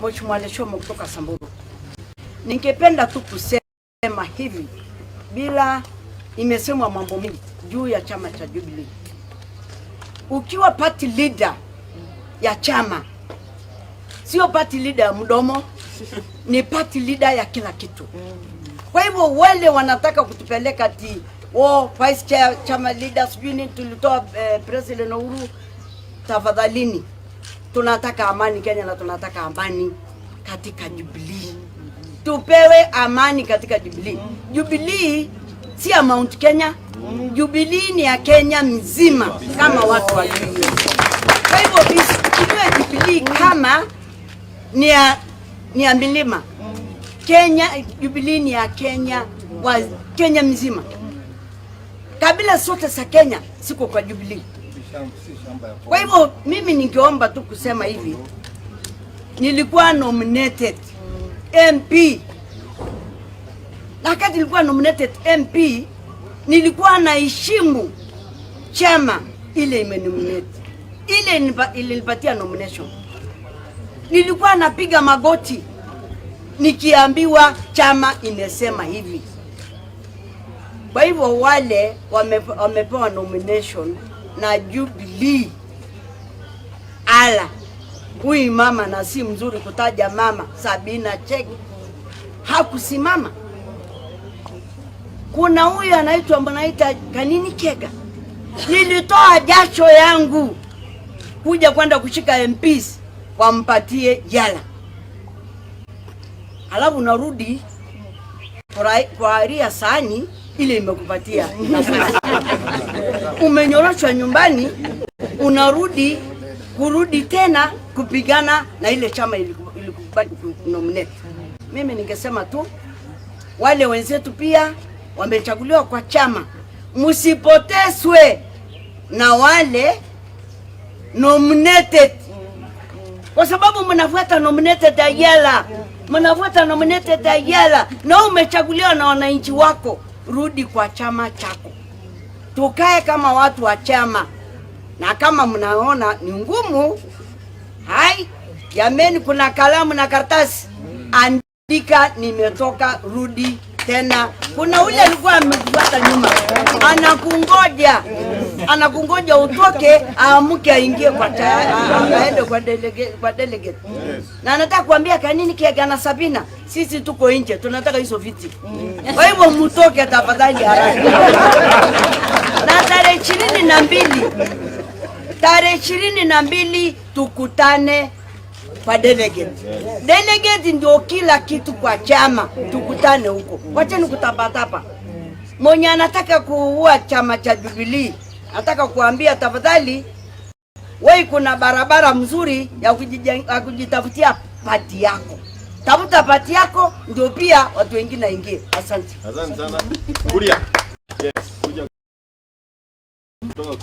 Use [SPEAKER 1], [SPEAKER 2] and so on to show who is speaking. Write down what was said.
[SPEAKER 1] Mheshimiwa Leshomo kutoka Samburu. Ningependa tu kusema hivi, bila imesemwa mambo mengi juu ya chama cha Jubilee. Ukiwa party leader ya chama, sio party leader ya mdomo, ni party leader ya kila kitu. Kwa hivyo wale wanataka kutupeleka ti oh, vice chair, chama leader, sijui nini, tulitoa President Uhuru, tafadhalini, tunataka amani Kenya na tunataka amani katika Jubilee. Tupewe amani katika Jubilee. Jubilee si ya Mount Kenya, Jubilee ni ya Kenya mzima kama watu wa Jubilee. Kwa hivyo isichukuliwe Jubilee kama ni ya milima Kenya. Jubilee ni ya Kenya wa Kenya mzima, kabila zote za Kenya siko kwa Jubilee. Kwa hivyo mimi ningeomba tu kusema hivi, nilikuwa nominated MP, na wakati nilikuwa nominated MP nilikuwa naheshimu chama ile imenominate, ile ilinipatia nomination. Nilikuwa napiga magoti nikiambiwa chama imesema hivi. Kwa hivyo wale wamepewa nomination na Jubilee, ala huyu mama, na si mzuri kutaja mama Sabina Chege hakusimama. Kuna huyu anaitwa mnaita Kanini Kega, nilitoa jasho yangu kuja kwenda kushika MPs wampatie jala, alafu narudi kwa ria sahani ile imekupatia nafasi. Umenyoroshwa nyumbani, unarudi kurudi tena kupigana na ile chama ilikubali kunominate. Mimi ningesema tu wale wenzetu pia wamechaguliwa kwa chama, msipotezwe na wale nominated, kwa sababu mnafuata nominated Ayala, mnafuata nominated Ayala na umechaguliwa na wananchi wako. Rudi kwa chama chako, tukae kama watu wa chama, na kama mnaona ni ngumu, hai jameni, kuna kalamu na karatasi, andika nimetoka, rudi tena. Kuna ule alikuwa amekufuata nyuma, anakungoja, anakungoja utoke, aamke aingie kwa aende kwa delegate. Na nataka kuambia Kanini Kega na Sabina, sisi tuko nje, tunataka hizo viti. Kwa hivyo mtoke tafadhali haraka. Na tarehe 22, tarehe 22 tukutane kwa delegate. Delegate ndio kila kitu kwa chama, tukutane huko. Wacheni kutapatapa. Mwenye anataka kuua chama cha Jubilee, nataka kuambia tafadhali, wewe kuna barabara mzuri ya kujitafutia party yako. Tafuta party yako ndio pia watu wengine aingie. Asante.
[SPEAKER 2] Asante sana. Kuria.